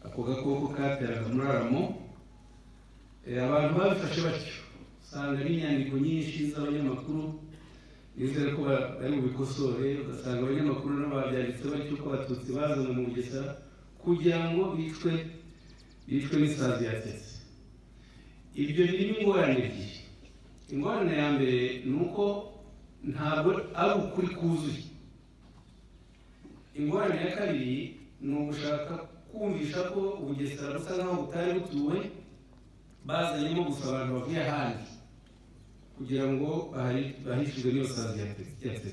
Ako gakoko kateraga umuraramo. Abantu babifashe batyo, usanga n'inyandiko nyinshi z'abanyamakuru, nizere ko bari bubikosore, ugasanga abanyamakuru nabo babyanditse batyo, ko Abatutsi bazanywe mu Bugesera kugira ngo bicwe n'isazi ya tsetse. Ibyo birimo ingorane ebyiri. Ingorane ya mbere ni uko ntabwo ari ukuri kuzuye. Ingorane ya kabiri ni ugushaka kumvisha ko Ubugesera busa nkaho butari butuwe, bazanyemo gusa abantu bavuye ahandi kugira ngo bahishijwe n'iyo sazi ya tsetse.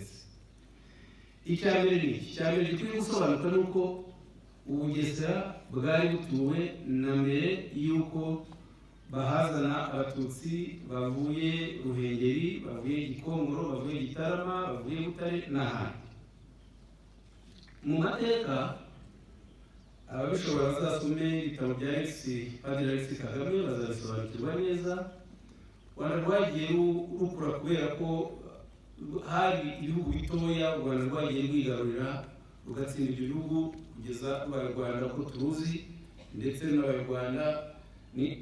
Icya mbere ni iki? Icya mbere gikwiye gusobanuka ni uko Ubugesera bwari butuwe na mbere y'uko bahazana Abatutsi bavuye Ruhengeri, bavuye Gikongoro, bavuye Gitarama, bavuye Butare n'ahandi. Mu mateka, ababishobora bazasome ibitabo bya Alex, Padiri Alex Kagame, bazabisobanukirwa neza. U Rwanda rwagiye rukura kubera ko hari ibihugu bitoya u Rwanda rwagiye rwigarurira, rugatsinda ibyo bihugu kugeza rubaye u Rwanda ko turuzi, ndetse n'Abanyarwanda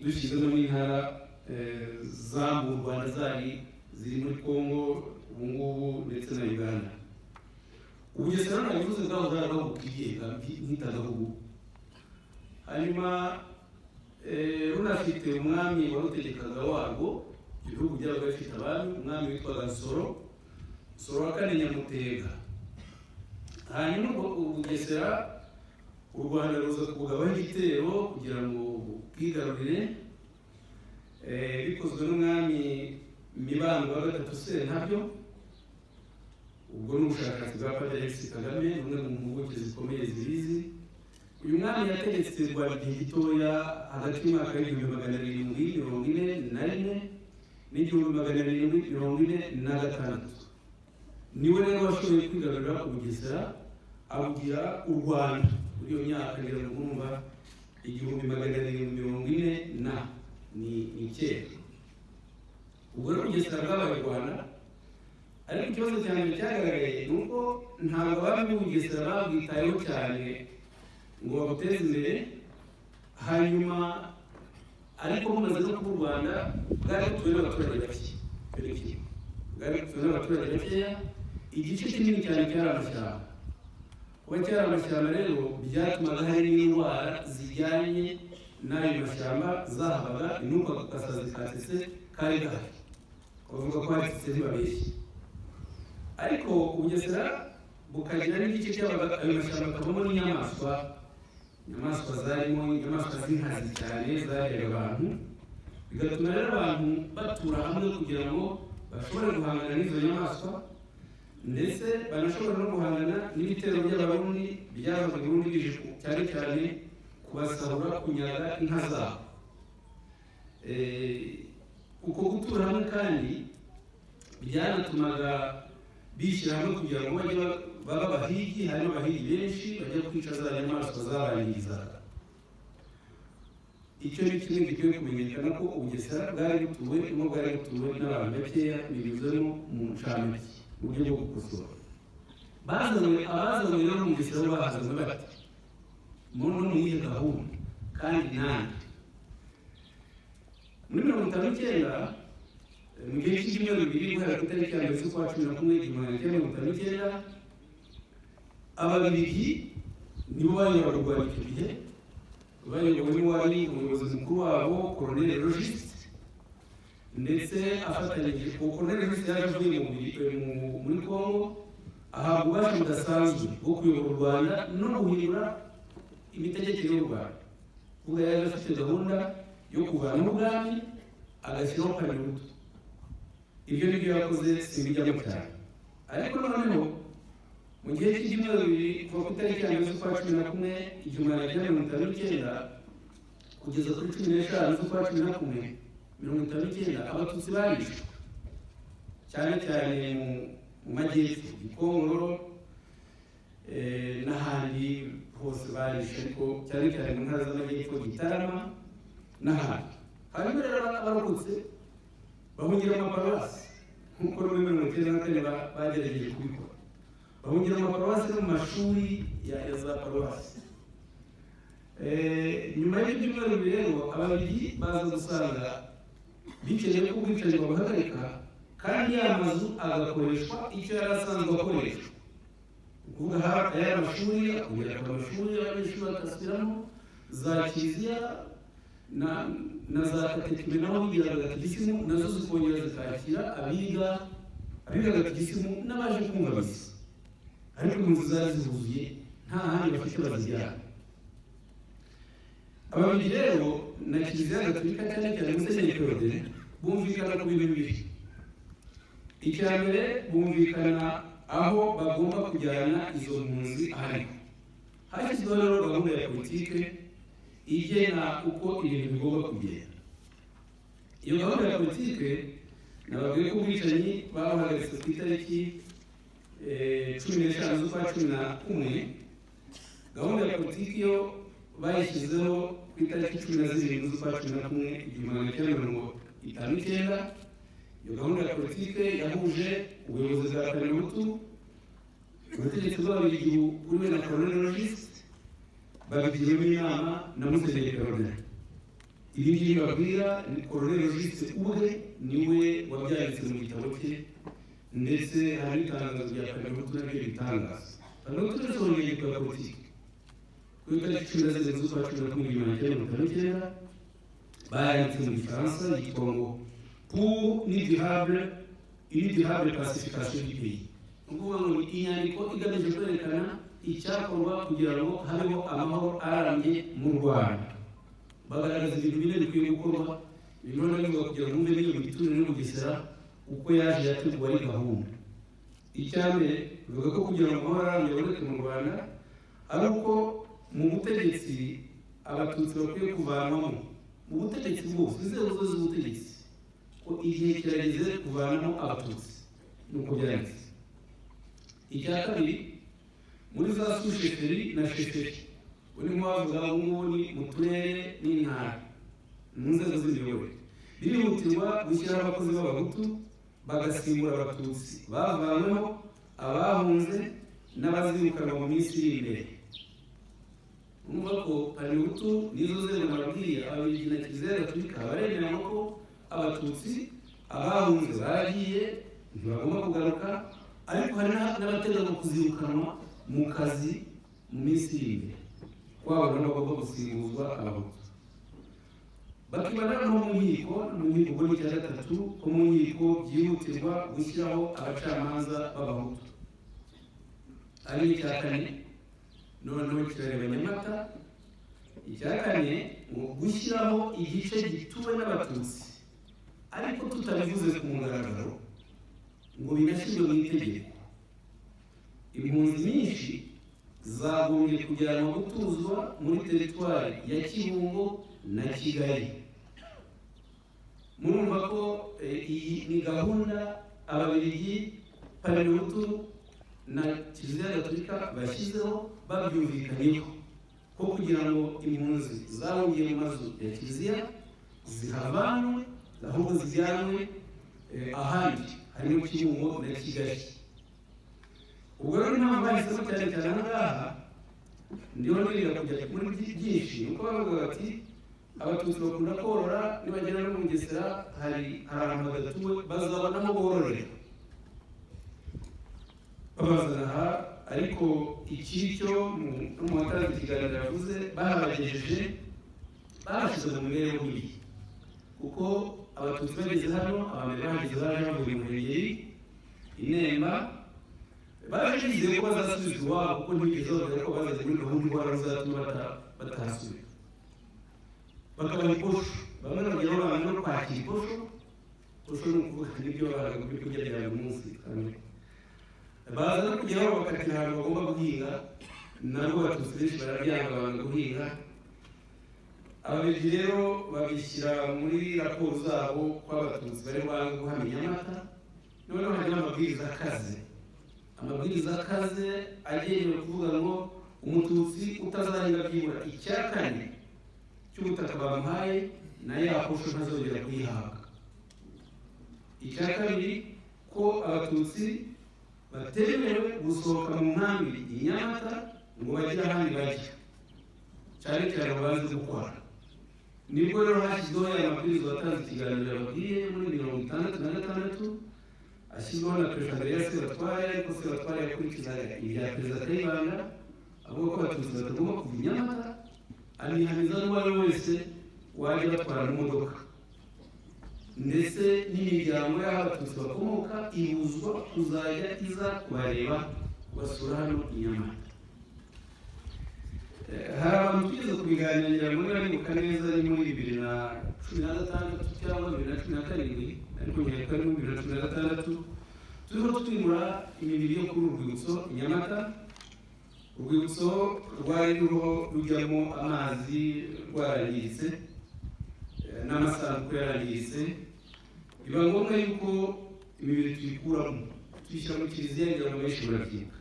dushyizemo n'intara zambuwe u Rwanda zari ziri muri Congo ubu ngubu ndetse na Uganda. Ubugesera nabivuze bwahoze ari agahugu kigenga nk'itagahugu, hanyuma runafite umwami warutegekaga warwo. Ibihugu byabaga bifite abami, umwami witwaga Nsoro, Nsoro wa kane Nyamutega. Hanyuma ubwo Ubugesera u Rwanda ruza kubugabaho igitero kugira ngo bwigarurire, bikozwe n'umwami Mibambwe wa gatatu Sentabyo. Ubwo ni ubushakashatsi bwa Padiri Alex Kagame, umwe mu mpuguke zikomeye zibizi. Uyu mwami yategetse u Rwanda igihe gitoya, hagati y'umwaka w'1741 n'1746. Niwe rero washoboye kwigarurira Ubugesera, abugira u Rwanda muri iyo myaka. Ngira ngo murumva, 1740 na ni kera. Ubwo rero Ubugesera bwabaye u Rwanda, ariko ikibazo cya mbere cyagaragaye ni uko ntabwo abami b'Ubugesera babwitayeho cyane ngo babuteze imbere. Hanyuma ariko bumaze no kuba u Rwanda, bwari butuwe n'abaturage bake. Icyo ni kimwe, bwari butuwe n'abaturage bakeya, igice kinini cyane cyari amashyamba. Kuba cyari amashyamba rero byatumaga hari n'indwara zijyanye n'ayo mashyamba zahabaga, nuko ako gasazi ka tsetse kari gahari. Bavuga ko hari tsetse ntibabeshye. Ariko Ubugesera bukagira n'igice cyabaga ayo mashyamba akabamo n'inyamaswa, inyamaswa zarimo inyamaswa z'inkazi cyane zaryaga abantu, bigatuma rero abantu batura hamwe kugira ngo bashobore guhangana n'izo nyamaswa, ndetse banashobora no guhangana n'ibitero by'Abarundi byavaga i Burundi bije cyane cyane kubasahura, kunyaga inka zabo. Uko gutura hamwe kandi byanatumaga bishyira hamwe kugira ngo bajye baba abahigi. Harimo abahigi benshi bajya kwica za nyamaswa zabangirizaga. Icyo ni kimwe gikwiye kumenyekana, ko Ubugesera bwari butuwe n'ubwo bwari butuwe n'abantu bakeya, bibuzemo mu ncamake mu buryo bwo gukosora. Bazanywe, abazanywe rero mu Bugesera bo bahazanywe bate, no mu yihe gahunda kandi nande? Muri 59, mu gihe cy'ibyumweru 2, guhera ku itariki ya 1 z'ukwa 11 1959, Ababiligi nibo bayoboraga u Rwanda icyo gihe, bayobowe n'uwari umuyobozi mukuru wabo, Colonel Logiste, ndetse afatanyije. Uwo Colonel Logiste yaje avuye muri Congo, ahabwa ububasha budasanzwe bwo kuyobora u Rwanda no guhindura imitegekere y'u Rwanda. Kuvuga yari afite gahunda yo kuvanaho ubwami agashyiraho Parmehutu. Ibyo nibyo yakoze, simbijyamo cyane. Ariko noneho mu gihe cy'ibyumweru 2, kuva ku itariki ya 1 z'ukwa 11 1959 kugeza kuri 15 z'ukwa 11 59, Abatutsi barishwe cyane cyane mu majyepfo, Gikongoro n'ahandi hose barishwe, ariko cyane cyane mu ntara z'amajyepfo, Gitarama n'ahandi. Hanyuma rero abarokotse bahungira mu maparuwasi, nk'uko no muri 94 bagerageje kubikora, bahungira mu maparuwasi no mu mashuri ya za paruwasi. Nyuma y'ibyumweru 2 rero, Ababiligi baza gusanga bikenewe ko ubwicanyi babuhagarika, kandi ya mazu agakoreshwa icyo yari asanzwe akoreshwa, ukuvuga aya mashuri akongera akaba amashuri, abanyeshuri bagasubiramo, za kiliziya na za katekime naho bigiraga gatigisimu nazo zikongera zikakira abiga gatigisimu n'abaje kumva misa, ariko impunzi zari zihuzuye, nta handi bafite bazijyana. Ababiligi rero na Kiliziya Gatolika, cyane cyane Musenyeri Perraudin, bumvikana ku bintu bibiri. Icya mbere, bumvikana aho bagomba kujyana izo mpunzi ahariho. Hashyizweho rero gahunda ya politike igena uko ibintu bigomba kugenda. Iyo gahunda ya politike, nababwiye ko ubwicanyi babuhagaritse ku itariki 15 z'ukwa 11. Gahunda ya politiki yo bayishyizeho ku itariki 17 z'ukwa 11 1959. Iyo gahunda ya politike yahuje ubuyobozi bwa Parmehutu, ubutegetsi bw'Ababiligi buriwe na Colonel Logiest, babigiyemo inama na Musenyeri Perraudin. Ibi ngibi babwira ni Colonel Logiest ubwe niwe wabyanditse mu gitabo cye, ndetse hari n'itangazo rya Parmehutu naryo ribitangaza. Parmehutu yasohoye inyandiko ya politiki ku itariki 17 z'ukwa 11 1959, bayanditse mu Gifaransa, yitwa ngo "Pour une durable pacification du pays", ni ukuvuga ngo ni inyandiko igamije kwerekana icyakorwa kugira ngo habeho amahoro arambye mu Rwanda. Bagaragaza ibintu bine bikwiye gukorwa. Ibintu bivuga kugira ngo mwumve n'iyo miturire n'Ubugesera uko yaje yateguwe ari gahunda. Icya mbere, bivuga ko kugira ngo amahoro arambye aboneke mu Rwanda ari uko mu butegetsi Abatutsi bakwiye kuvanwamo, mu butegetsi bwose, inzego zose z'ubutegetsi, ko igihe kirageze kuvanamo Abatutsi, nuko byanditse. Icya kabiri, muri za sous-chefferie na chefferie, ubu ni nk'uwavuga ubu ngubu ni mu turere n'intara, mu nzego z'imiyoborere, birihutirwa gushyiraho abakozi b'Abahutu bagasimbura Abatutsi bavanyweho, abahunze n'abazirukanwa mu minsi iri imbere. Urumva ko Parmehutu n'izo nzego nababwiye, Ababiligi na Kiliziya Gatolika, baremera ko Abatutsi abahunze baragiye, ntibagomba kugaruka, ariko hari n'abateganywa kuzirukanwa mu kazi mu minsi iri imbere, kwabo nabo bagomba gusimbuzwa Abahutu. Bakibanda no mu nkiko. Mu nkiko ubwo ni icya gatatu, ko mu nkiko byihutirwa gushyiraho abacamanza b'Abahutu. Ari n'icya kane, noneho kirareba Nyamata. Icya kane ngo gushyiraho igice gituwe n'Abatutsi, ariko tutabivuze ku mugaragaro ngo binashyirwe mu itegeko. Impunzi nyinshi zagombye kujyanwa gutuzwa muri teritwari ya Kibungo na Kigali. Murumva ko iyi ni gahunda Ababiligi, Parmehutu na Kiliziya Gatolika bashyizeho babyumvikanyeho, ko kugira ngo impunzi zahungiye mu mazu ya kiliziya zihavanwe, ahubwo zijyanwe ahandi harimo Kibungo na Kigali. Ubwo rero impamvu bahisemo cyane cyane aha ngaha, ndiho nirinda kujya muri byinshi, ni uko bavuga bati Abatutsi bakunda korora, nibagera no mu Bugesera hari ahantu badatuwe bazabona aho bororera, babazana aha. Ariko iki cyo no mu watanze ikiganiro yavuze, bahabagejeje babashyize mu mibereho mibi, kuko Abatutsi bageze hano, abambere bahageze baje bavuye mu Ruhengeri, i Nemba, baje bizeye ko bazasubizwa iwabo, kuko ntibigeze bababwira ko bazajya muri gahunda indwara zizatuma batahasubira. Bakabaha iposho, bamwe bageraho banga no kwakira iposho. Posho ni ukuvuga n'ibyo bahaga byo kurya bya buri munsi. Baza no kugeraho bakatira ahantu bagomba guhinga, nabwo Abatutsi benshi barabyanga, banga guhinga. Ababiligi rero babishyira muri raporo zabo ko Abatutsi bari banga guhamya Nyamata. Noneho hajyaho amabwiriza akaze, amabwiriza akaze agenewe kuvuga ngo Umututsi utazahinga byibura icya kane cy'ubutaka bamuhaye, na ya posho ntazongera kuyihabwa. Icya kabiri, ko Abatutsi batemerewe gusohoka mu nkambi i Nyamata ngo bajye ahandi bajya. Cyane cyane banze gukora. Nibwo rero hashyizweho aya mabwiriza watanze ikiganiro yababwiye muri 66, ashyizweho na Perezida Andreas Sebatware, ariko Sebatware yakurikizaga ibya Perezida Kayibanda, avuga ko Abatutsi batagomba kuva i Nyamata, anihaniza n'uwo ari we wese wajya batwara mu modoka, ndetse n'imiryango y'aho Abatutsi bakomoka ibuzwa kuzajya iza kubareba, kubasura hano i Nyamata. Hari abantu tugeze kubiganira muri, baribuka neza, ni muri 2016 cyangwa 2017, ariko nkeka ari muri 2016, turiho twimura imibiri yo kuri uru rwibutso i Nyamata. Urwibutso rwari ruriho rujyamo amazi, rwarangiritse, n'amasanduku yarangiritse, biba ngombwa yuko imibiri tuyikuramo tuyishyira mu kiliziya, kugira ngo benshi barabyibuka.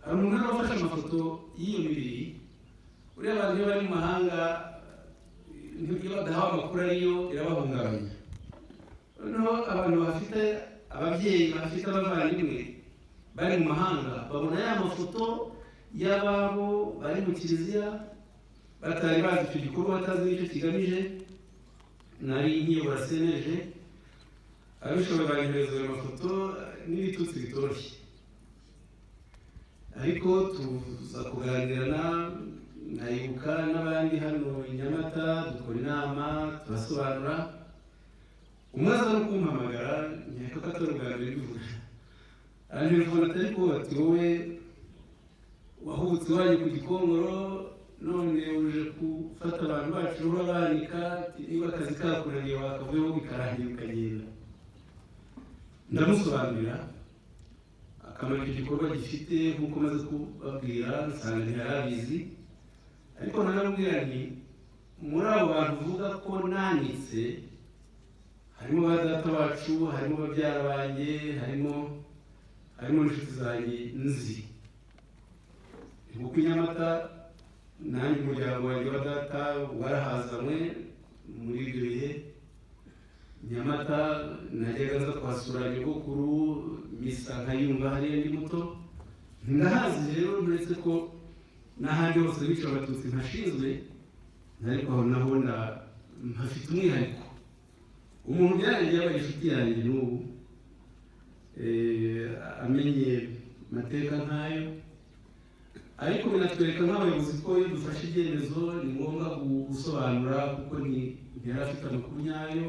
Hari umuntu rero wafashe amafoto y'iyo mibiri. Uriya abantu iyo bari mu mahanga, iyo badahawe amakuru ariyo irabahungabanya. Noneho abantu bafite ababyeyi, bafite abavandimwe bari mu mahanga, babona ya mafoto y'ababo bari mu kiliziya, batari bazi icyo gikorwa, batazi n'icyo kigamije. Nari nkiyobora CNLG, ababishoboye banyohereza ayo mafoto n'ibitutsi bitoroshye, ariko tuza kuganira na Ibuka n'abandi hano i Nyamata, dukora inama, turasobanura. Umwe aza no kumpamagara, nkeka ko atari ubwa mbere mbivuga, arantelefona ati: "Ariko," ati, "wowe wahubutse iwanyu ku Gikongoro, none uje gufata abantu bacu urabanika. Niba akazi kakunaniye wakavuyeho bikarangira ukagenda." Ndamusobanurira akamaro icyo gikorwa gifite nk'uko maze kubabwira, nsanga ntiyarabizi. Ariko nanamubwira nti: "Muri abo bantu uvuga ko nanitse, harimo ba data wacu, harimo babyara banjye, harimo n'inshuti zanjye nzi. Kuko i Nyamata nanjye umuryango wanjye wa data warahazanywe muri ibyo bihe. Nyamata najyaga nza kuhasura nyogokuru, misa nkayumva hariya ndi muto. Ndahazi rero, uretse ko n'ahandi hose bica Abatutsi ntashinzwe, ariko aho naho mpafite umwihariko." Umuntu byarangiye yabaye inshuti yanjye n'ubu, amenye amateka nk'ayo. Ariko binatwereka nk'abayobozi ko iyo dufashe ibyemezo ni ngombwa gusobanura, kuko ntiyari afite amakuru nyayo,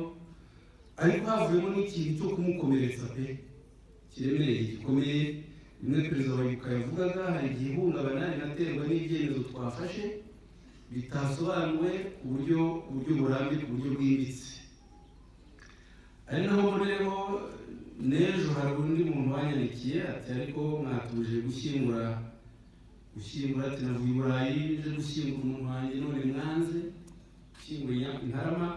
ariko havuyemo n'ikintu cyo kumukomeretsa pe, kiremereye, gikomeye. Rimwe perezida wa Ibuka yavugaga, hari igihe ihungabana rinaterwa n'ibyemezo twafashe bitasobanuwe ku buryo burambye, ku buryo bwimbitse. Ari naho rero n'ejo hari undi muntu wanyandikiye ati: "Ariko mwatuje gushyingura," ati, "navuye i Burayi nje gushyingura umuntu wanjye, none mwanze gushyingura i Ntarama."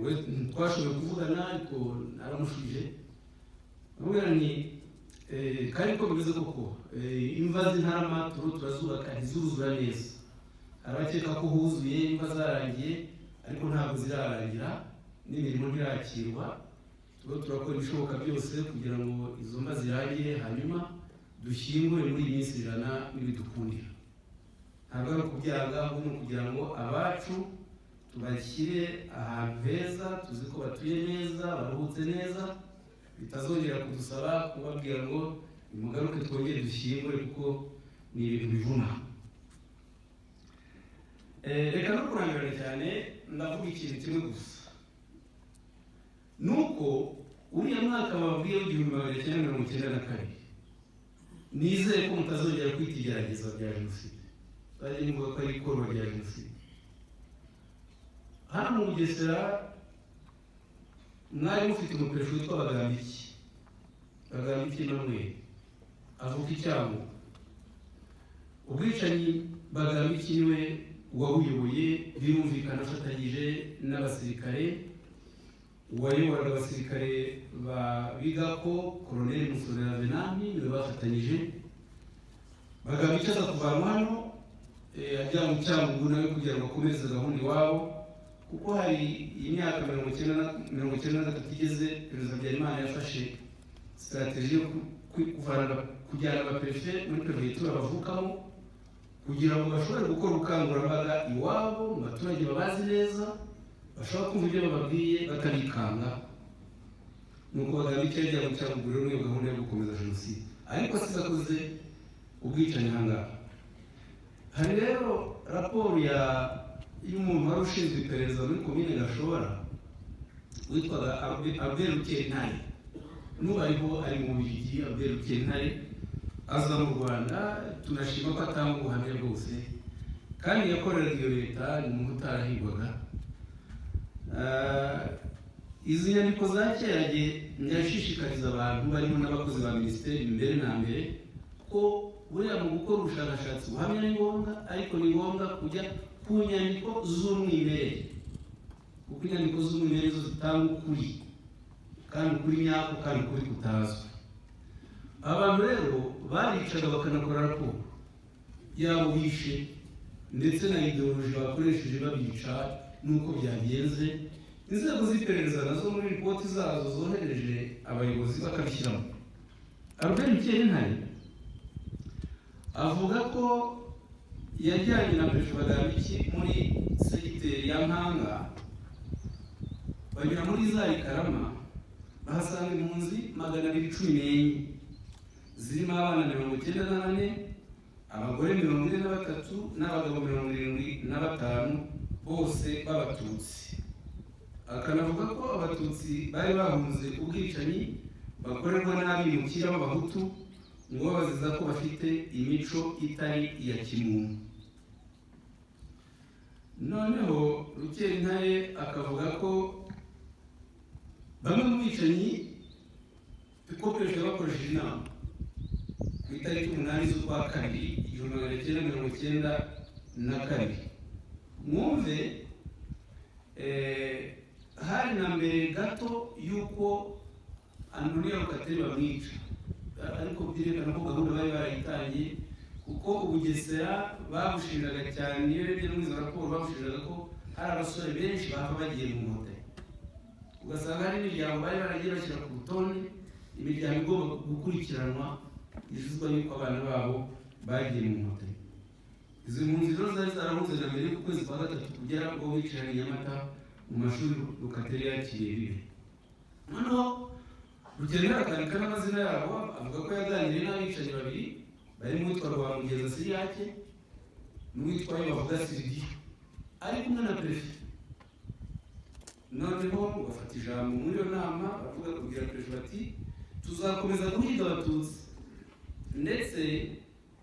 We twashoboye kuvugana, ariko naramushubije, amubwira ni kandi ko bimeze koko, imva z'Intarama turiho turazubaka, ntizuruzura neza. Hari abakeka ko huzuye, imva zarangiye, ariko ntabwo zirarangira n'imirimo ntirakirwa. Turiho turakora ibishoboka byose kugira ngo izo mva zirangire, hanyuma dushyingure muri iyi minsi 100 nibidukundira. Ntabwo ari ukubyanga, ahubwo ni ukugira ngo abacu tubashyire ahantu heza, tuzi ko batuye neza, baruhutse neza, bitazongera kudusaba kubabwira ngo nimugaruke twongere dushyingure, kuko ni ibintu bivuna." Reka no kurangirana cyane, ndavuga ikintu kimwe gusa, nuko uriya mwaka babwiye w'1992, nizeye ko mutazongera kwita igerageza rya jenoside, muzajye muvuga ko ari ikorwa rya jenoside. Hano mu Bugesera mwari mufite umuperefe witwa Bagambiki, Bagambiki Emmanuel, avuka i Cyangugu. Ubwicanyi Bagambiki niwe wabuyoboye, birumvikana afatanyije n'abasirikare. Uwayoboraga abasirikare ba Bigako, Koloneli Musonera Venanti, niwe bafatanyije. Bagambiki aza kuvanwa hano, ajya mu Cyangugu nawe kugira ngo akomeze gahunda iwabo, kuko hari imyaka 93 igeze, Perezida Habyarimana yafashe stratégie yo kuvana, kujyana abaperefe muri perefegitura bavukamo, kugira ngo Kugira ngo bashobore gukora ubukangurambaga iwabo mu baturage babazi neza, bashobora kumva ibyo bababwiye batabikanga. Nuko Bagambiki yajya mu Cyangugu rero muri iyo gahunda yo gukomeza jenoside, ariko asize akoze ubwicanyi. Aha ngaha hari rero raporo ya y'umuntu wari ushinzwe iperereza muri Komine Gashora witwaga Albert Rukentare. N'ubu ariho, ari mu Bubiligi. Albert Rukentare aza mu Rwanda, tunashima ko atanga ubuhamya bwose, kandi yakoreraga iyo leta, ni umuntu utarahigwaga. Izi nyandiko za kera ndashishikariza abantu barimo n'abakozi ba minisiteri mbere na mbere ko buriya mu gukora ubushakashatsi buhamya ni ngombwa, ariko ni ngombwa kujya ku nyandiko z'umwimerere, kuko inyandiko z'umwimerere zo zitanga ukuri, kandi ukuri nyako, kandi ukuri kutazwi. Abantu rero baricaga bakanakora raporo yabo bishe, ndetse na idéologie bakoresheje babica n'uko byagenze. Inzego z'iperereza nazo muri ripoti zazo zohereje abayobozi bakabishyiramo. Albert Rukeyintare avuga ko yajyanye na Perezida Bagambiki muri segiteri ya Mpanga, banyura muri za Karama, bahasanga impunzi 214 zirimo abana 94, abagore 43 n'abagabo 75, bose b'Abatutsi. Akanavuga ko Abatutsi bari bahunze ubwicanyi bakorerwa n'abimukira b'Abahutu, ngo babaziza ko bafite imico itari iya kimuntu. Noneho Rukeyintare akavuga ko bamwe mu bicanyi, ko perezida bakoresheje inama ku itariki 8 z'ukwa kabiri 1992. Mwumve, hari na mbere gato y'uko Antonio Locatelli bamwica, ariko byerekana ko gahunda bari barayitangiye, kuko Ubugesera babushinjaga cyane. Iyo urebye muri izo raporo, babushinjaga ko hari abasore benshi bava bagiye mu Nkotanyi, ugasanga hari imiryango bari baragiye bashyira ku rutonde, imiryango igomba gukurikiranwa izizwa yuko abana babo bagiye mu Nkotanyi. Izi mpunzi rero zari zarahunze na mbere y'ukwezi kwa gatatu kugera ubwo bicaranye i Nyamata mu mashuri Locatelli yakiriye bibe. Noneho Rugenera akandika n'amazina yabo, avuga ko yaganiriye n'abicanyi babiri barimo uwitwa Rwamugeza Siriyake n'uwitwa Bavuga Siridiyo, ari kumwe na perefe. Noneho bafata ijambo muri iyo nama, baravuga, kubwira perefe bati: "Tuzakomeza guhiga Abatutsi, ndetse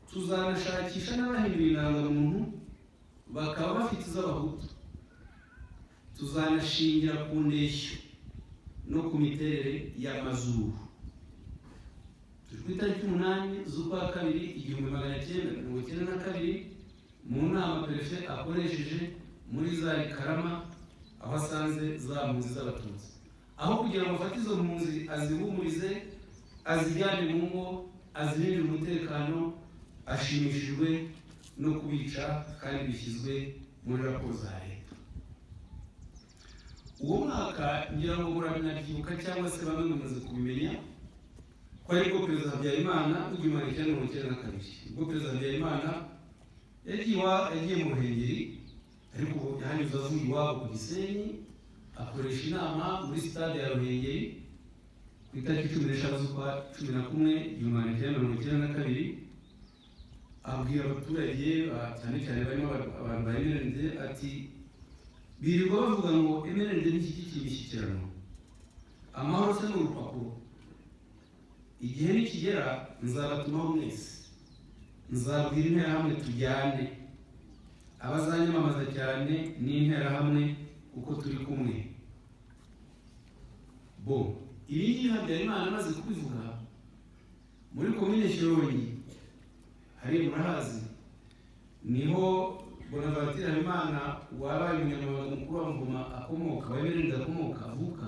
tuzanashakisha n'abahinduye indangamuntu bakaba bafite iz'Abahutu. Tuzanashingira ku ndeshyo no ku miterere y'amazuru." Turi ku itariki 8 z'ukwa kabiri 1992, mu nama perefe akoresheje muri za Karama, aho asanze za mpunzi z'Abatutsi. Aho kugira ngo afate izo mpunzi azihumurize, azijyane mu ngo, azirindire umutekano, ashimishijwe no kubica, kandi bishyizwe muri raporo za leta. Uwo mwaka, ngira ngo murabinabyibuka cyangwa se bamwe mumaze kubimenya, ko aribwo Perezida Habyarimana, 1992, ubwo Perezida Habyarimana yagiye mu Ruhengeri, ariko ubu yahanyuze avuye iwabo ku Gisenyi, akoresha inama muri sitade ya Ruhengeri ku itariki 15 z'ukwa 11 1992, abwira abaturage, cyane cyane barimo abantu ba MRND, ati: "Birirwa bavuga ngo MRND ntishyigikiye imishyikirano. Amahoro se ni urupapuro? Igihe nikigera nzabatumaho mwese, nzabwira Interahamwe tujyane. Abazanyamamaza cyane ni Interahamwe, kuko turi kumwe." Bo ibi ngibi Habyarimana amaze kubivuga, muri Komine Shyorongi hariya murahazi, niho Bonaventure Habimana wabaye umunyamabanga mukuru wa Ngoma akomoka, wa MRND akomoka, avuka,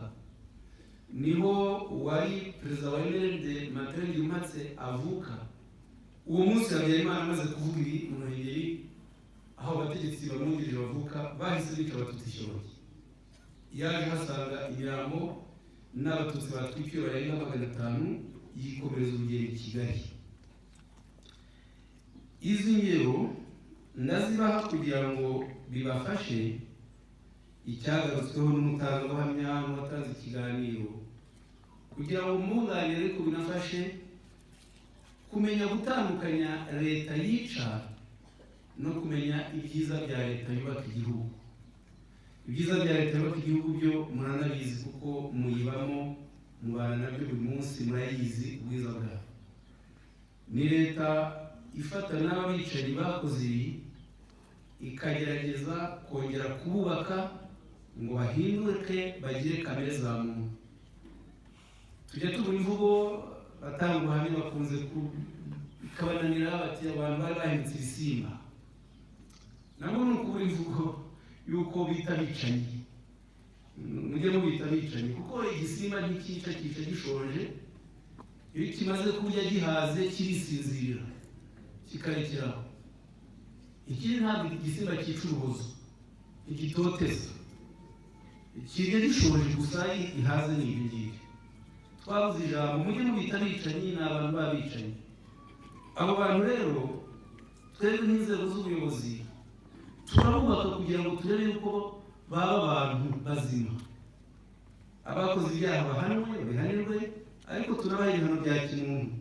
niho uwari perezida wa MRND Martin Ngirumpatse avuka. Uwo munsi Habyarimana amaze kuvuga ibi mu Ruhengeri, aho abategetsi bamwungirije bavuka, bahise bica Abatutsi Shyorongi. Yaje hasanga imirambo n'Abatutsi batwikiwe barenga 500, yikomereza urugendo i Kigali. Izi ngero Ndazibaha kugira ngo bibafashe. Icyagarutsweho n'umutangabuhamya n'uwatanze ikiganiro, kugira ngo mwunganire ariko binafashe kumenya gutandukanya leta yica no kumenya ibyiza bya leta yubaka igihugu. Ibyiza bya leta yubaka igihugu byo muranabizi, kuko muyibamo, mubana nabyo buri munsi, murayizi ubwiza bwayo. Ni leta ifata n'abicanyi bakoze ibi, ikagerageza kongera kububaka ngo bahinduke, bagire kamere za muntu. Tujya tubona imvugo batanga ubuhamya bakunze bikabananira, bati abantu bari bahindutse ibisimba. Nabwo ni ukubura imvugo y'uko bita abicanyi. Mujye mubita abicanyi, kuko igisimba ntikica, kica gishonje. Iyo kimaze kurya gihaze, kirisinzirira, kikarekeraho. Ikindi, ntabwo igisimba cyica urubozo, igitoteza, kirya gishonje gusa, ihaze. Ni ibyo ngibyo, twabuze ijambo. Mujye mubita abicanyi, ni abantu b'abicanyi. Abo bantu rero, twebwe nk'inzego z'ubuyobozi turabubaka kugira ngo turebe yuko baba abantu bazima. Abakoze ibyaha bahanwe, babihanirwe, ariko tunabaha ibihano bya kimuntu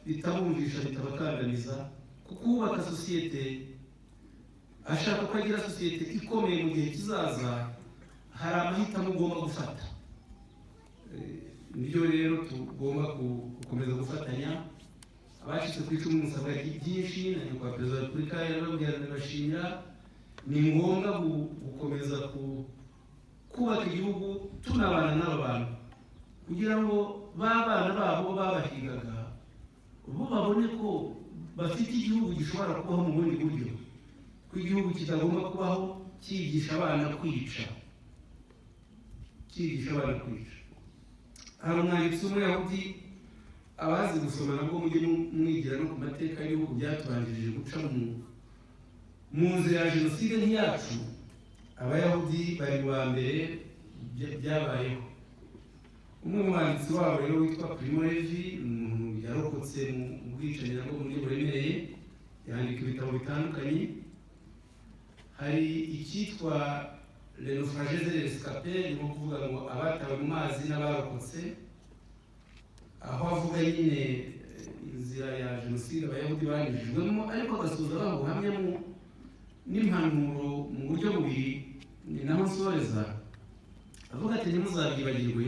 bitabumvisha, bitabakandamiza, kuko uwubaka sosiyete ashaka ko agira sosiyete ikomeye mu gihe kizaza, hari amahitamo ugomba gufata. Nibyo rero tugomba gukomeza gufatanya. Abacitse ku icumu musabwa byinshi, na nyakubahwa Perezida wa Repubulika yarababwira, ndabashimira. Ni ngombwa gukomeza kubaka igihugu tunabana n'aba bantu, kugira ngo ba bana babo babahigaga bo babone ko bafite igihugu gishobora kubaho mu bundi buryo, ko igihugu kitagomba kubaho cyigisha abana kwica, cyigisha abana kwica. Hari umwanditsi w'Umuyahudi, abazi gusoma nabwo mujye mwigira no ku mateka y'ibihugu byatubanjirije guca mu nzira ya jenoside nk'iyacu. Abayahudi bari mu ba mbere byabayeho. Umwe mu banditsi wabo rero witwa Primo Levi, umuntu yarokotse mu bwicanyi nabwo mu buryo buremereye, yandika ibitabo bitandukanye. Hari icyitwa Les naufragés et les rescapés, ni nko kuvuga ngo abatawe mu mazi n'abarokotse, aho avuga nyine inzira ya jenoside Abayahudi banyujijwemo, ariko agasoza abaha ubuhamya n'impanuro mu buryo bubiri. Ni naho nsoreza. Avuga ati: "Ntimuzabyibagirwe,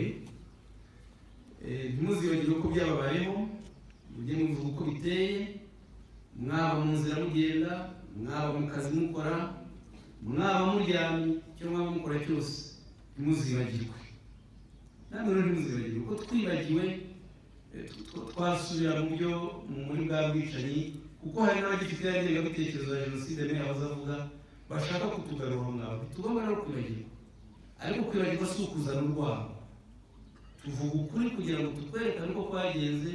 ntimuzibagirwe ko byababayeho. Mujye muvuga uko biteye, mwaba mu nzira mugenda, mwaba mu kazi mukora, mwaba muryamye, icyo mwaba mukora cyose, ntimuzibagirwe." Namwe rero ntimuzibagirwe, kuko twibagiwe twasubira mu byo muri bwa bwicanyi, kuko hari n'abagifite ya ngengabitekerezo ya jenoside niyo yahoze avuga, bashaka kutugarura aho ngaho. Ntitugomba rero kwibagirwa, ariko kwibagirwa si ukuzana urwango. Tuvuga ukuri kugira ngo tukwerekane uko kwagenze,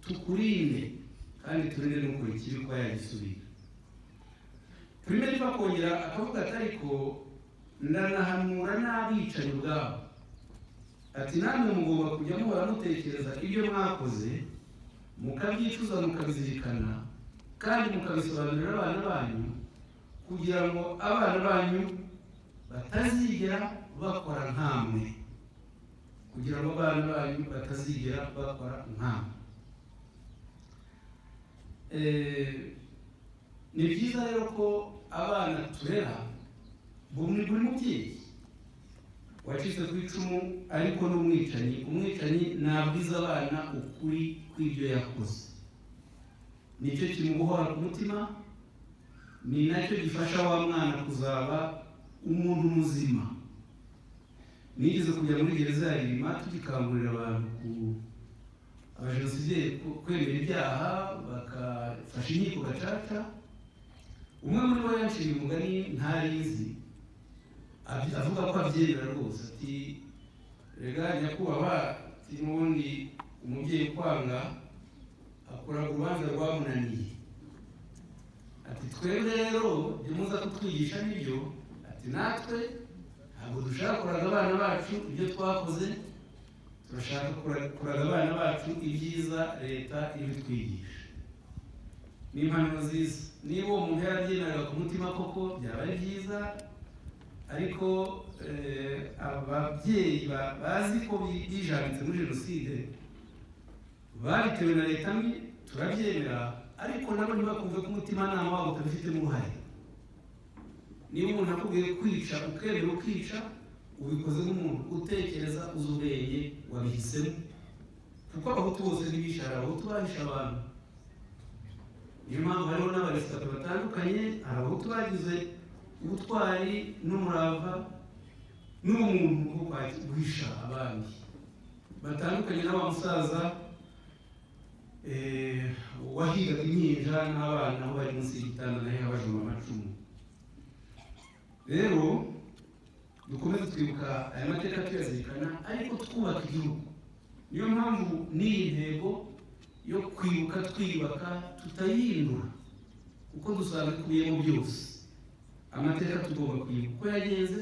tukurinde kandi turinde n'ukora ikibi kuba yagisubira. Primo Levi akongera akavuga ati: "Ariko ndanahanura n'abicanyi ubwabo," ati: "Namwe mugomba kujya muhora mutekereza ibyo mwakoze, mukabyicuza, mukabizirikana, kandi mukabisobanurira abana banyu, kugira ngo abana banyu batazigera bakora nkamwe, kugira ngo abana banyu batazigera bakora nkamwe." Ni byiza rero ko abana turera, buri mubyeyi wacitse ku icumu ariko n'umwicanyi, umwicanyi nabwiza abana ukuri kw'ibyo yakoze. Nicyo kimubohora ku mutima, ni nacyo gifasha wa mwana kuzaba umuntu muzima. Nigeze kujya muri gereza ya Rilima, tugikangurira abantu ku abajenosideri kwemera ibyaha bakafasha inkiko gacaca. Umwe muri bo yanciye umugani ntarizi, avuga ko abyemera rwose, ati: "Rega nyakubahwa," ati, "n'ubundi umubyeyi kwanga akora urubanza rwamunaniye." Ati: "Twebwe rero ntimuza kutwigisha n'ibyo," ati, "natwe ntabwo dushaka kuraga abana bacu ibyo twakoze, turashaka kuraga abana bacu ibyiza leta ibitwigisha." Ni impanuro nziza. Niba uwo muntu yarabyemeraga ku mutima koko byaba ari byiza, ariko ababyeyi bazi ko bijanditse muri jenoside babitewe na leta mbi, turabyemera, ariko nabo ntibakumve ko umutimanama wabo utabifitemo uruhare. Niba umuntu akubwiye kwica ukemera ukica, ubikoze nk'umuntu utekereza, uzi ubwenge, wabihisemo. Kuko Abahutu bose ntibishe, hari Abahutu bahishe abantu. Niyo mpamvu hariho n'abaresikape batandukanye. Hari Abahutu bagize ubutwari n'umurava n'ubumuntu bwo guhisha abandi, batandukanye na wa musaza wahigaga impinja n'abana aho bari munsi y'igitanda, nawe abajura amacumu. Rero dukomeze twibuka aya mateka tuyazirikana, ariko twubaka igihugu. Niyo mpamvu n'iyi ntego yo kwibuka twiyubaka tutayihindura, kuko dusanga ikubiyemo byose. Amateka tugomba kwibuka uko yagenze,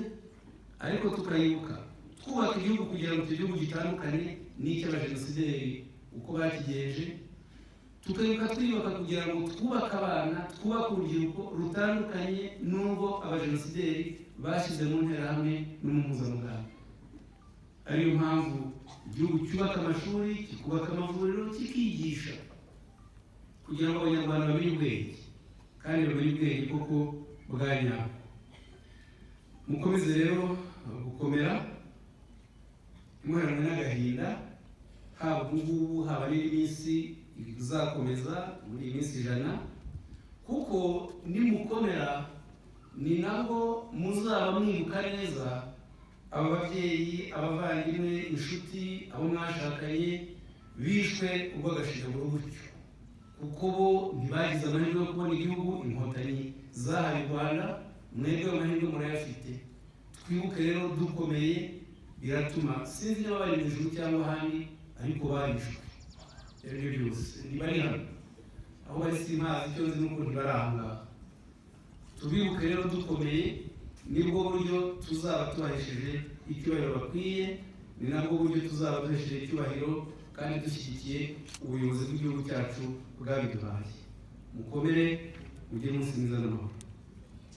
ariko tukayibuka twubaka igihugu, kugira ngo icyo gihugu gitandukane n'icy'abajenosideri uko bakigenje. Tukibuka twiyubaka kugira ngo twubake abana, twubake urubyiruko rutandukanye n'urwo abajenosideri bashyize mu Nterahamwe no mu Mpuzamugambi. Ariyo mpamvu igihugu cyubaka amashuri, kikubaka amavuriro, kikigisha, kugira ngo Abanyarwanda bamenye ubwenge, kandi bamenye ubwenge koko bwa nyabwo. Mukomeze rero gukomera, muheranwe n'agahinda, haba ubu ngubu, haba n'indi minsi izakomeza muri iyi minsi 100, kuko nimukomera ni nabwo muzaba mwibuka neza aba babyeyi, abavandimwe, inshuti, abo mwashakanye bishwe urw'agashinyaguro gutyo, kuko bo ntibagize amahirwe yo kubona igihugu Inkotanyi zahaye u Rwanda. Mwebwe amahirwe murayafite. Twibuke rero dukomeye, biratuma, sinzi niba bari mu ijuru cyangwa ahandi, ariko barishwe. Ibyo byose ntibari hano, aho bari simpazi, icyo nzi nuko ntibari aha ngaha. Tubibuke rero dukomeye, nibwo buryo tuzaba tubahesheje icyubahiro bakwiye, ni nabwo buryo tuzaba duhesheje icyubahiro kandi dushyigikiye ubuyobozi bw'igihugu cyacu bwabiduhaye. Mukomere, mugire umunsi mwiza n'amahoro.